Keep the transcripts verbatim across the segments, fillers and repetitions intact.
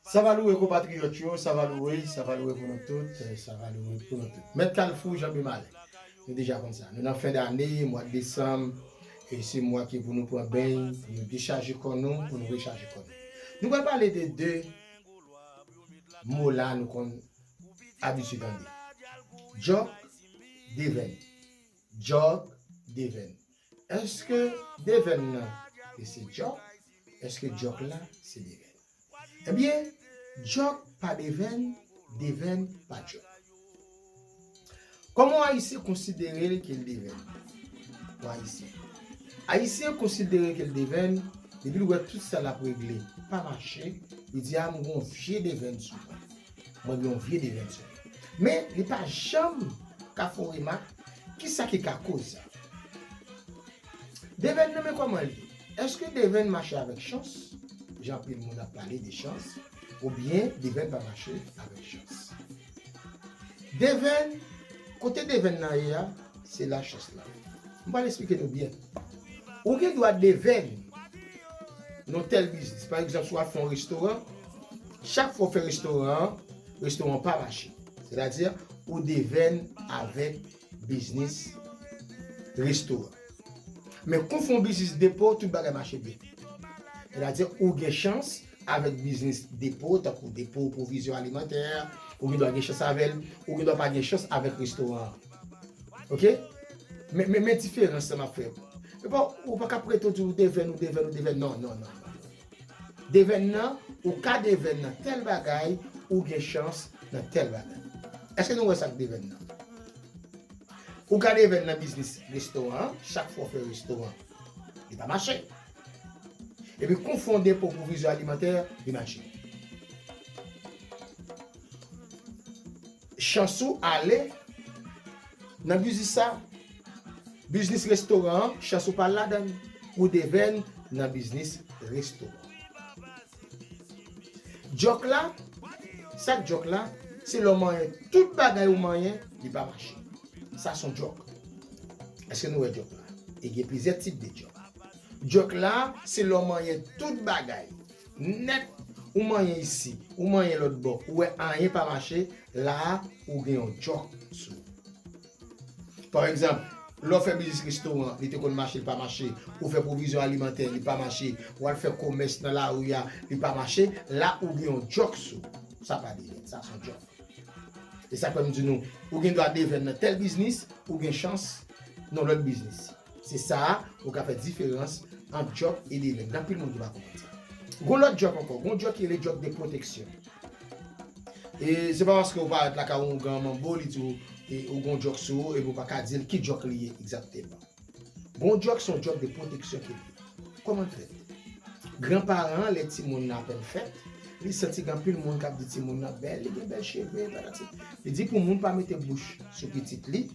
Sa va loure konpatriyòt yo, sa va loure, sa va loure pou nou tout, eh, sa va loure pou nou tout. Mèt Kalfou, Jan Bemalè. Nou deja konn sa. Nou nan fen dane, mwa desanm, e se mwa ki pou nou pran beny, pou nou dechaje kò nou, pou nou rechaje kò nou. Nou pral pale de de mo la nou konn abitye tande. Djòk, devèn. Djòk, devèn. Èske devèn nan se djòk? Èske djòk la se devèn? Ebyen, djòk pa devèn, devèn pa djòk. Kòman yon Ayisyen konsidere l ke l devèn? Yon Ayisyen. Ayisyen konsidere ke l devèn, depi l wè tout sa l ap regle pa mache, li di, "A, m gen yon vye devèn sou mwen. Mwen gen yon vye devèn sou mwen." Men, li pa janm ka fè yon remak, kisa ki ka koz sa? Devèn nan, men kòman li ye? Èske devèn mache avèk chans? Jan anpil moun ap pale de chans, oubyen devèn pa mache avèk chans? Devèn, kote devèn nan ye a, se la chans la. M pral esplike nou byen. Ou gen dwa devèn nan tèl biznis. Pa egzanp, si w ap fè yon restoran, chak fwa w fè restoran an, restoran an pa mache. Sètadi, ou devèn avèk biznis restoran. Men kon fè yon biznis depo, tout bagay mache byen. Sètadi, ou gen chans avèk biznis depo, tankou depo pwovizyon alimantè, ou gen dwa gen chans avè l, ou gen dwa pa gen chans avèk restoran an. Oke? Men, men, men diferans sa m ap fè. Epa, ou pa ka prete w di ou devèn, ou devèn, ou devèn. Non, non, non, non. Devèn nan, ou ka devèn nan tèl bagay, ou gen chans nan tèl bagay. Èske nou wè sa k devèn nan? Ou ka devèn nan biznis restoran an, chak fwa w fè restoran, li pa mache. Epi kon fè yon depo pwovizyon alimantè, li mache. Chans ou ale nan biznis sa. Biznis restoran an, chans ou pa ladan l. Ou devèn nan biznis restoran. Djòk la, sa k djòk la, se lè w manyen tout bagay ou manyen, li pa mache. Sa se yon djòk. Èske nou wè djòk la? E gen plizyè tip de djòk. Djòk la, se lè w manyen tout bagay. Nèt, ou manyen isi, ou manyen lòt bò, ou wè anyen pa mache, la a, ou gen yon djòk sou ou. Pa egzanp, lè w fè biznis restoran, li te konn mache, li pa mache, ou fè pwovizyon alimantè, li pa mache, ou al fè komès nan lari a, li pa mache, la ou gen yon djòk sou ou. Sa pa devèn, sa se yon djòk. E sa fè m di nou, ou gen dwa devèn nan tèl biznis, ou gen chans nan lòt biznis. Se sa a, ou ka fè diferans ant djòk e devèn. Gen anpil moun ki pa konprann sa. Gon lòt djòk ankò, gon djòk ki rele djòk de pwoteksyon. E se pa paske ou parèt lakay ou, yon gran manbo, li di w, e, ou gon djòk sou ou, epi ou pa ka di l ki djòk li ye egzakteman. Gon djòk se yon djòk de pwoteksyon ke li ye. Kòman l fèt? Granparan an, lè timoun nan apèn fèt, li santi gen anpil moun k ap di timoun nan bèl, li gen bèl cheve, patati. Li di pou moun pa mete bouch sou pitit li,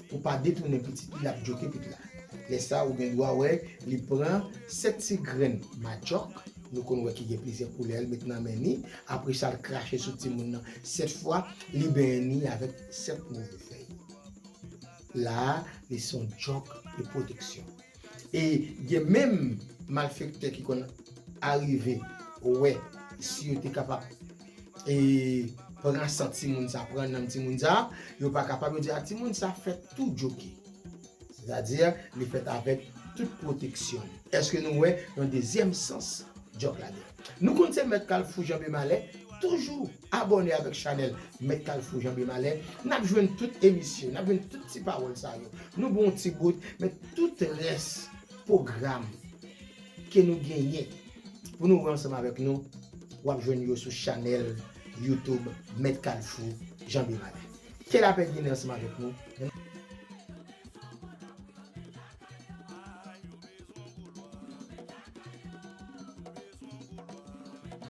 pou pa detounen pitit li, l ap djoke pitit la. Lè sa, ou gen dwa wè, li pran sèt ti grenn madjòk, nou konn wè ki gen plizyè koulè, l met nan men li, apre sa, l krache sou timoun nan sèt fwa, li benyen li avèk sèt move fèy. La a, li se yon djòk de pwoteksyon. E gen menm malfektè ki konn arive wè si yo te kapab, e, pran san timoun sa, pran nanm timoun sa, yo pa kapab, yo di, "A, timoun sa fèt tou djoke." Sètadi, li fèt avèk tout pwoteksyon. Èske nou wè yon dezyèm sans djòk ladan? Nou konn se Mèt Kalfou Jan Bemalè, toujou abòne avèk chanèl Mèt Kalfou Jan Bemalè. N ap jwenn tout emisyon, n ap jwenn tout ti pawòl sa yo. Nou ba w yon ti bout, men tout rès pwogram ke nou genyen pou nou wè ansanm avèk nou, w ap jwenn yo sou chanèl YouTube Mèt Kalfou Jan Bemalè. Ke lapè Ginen ansanm avèk nou.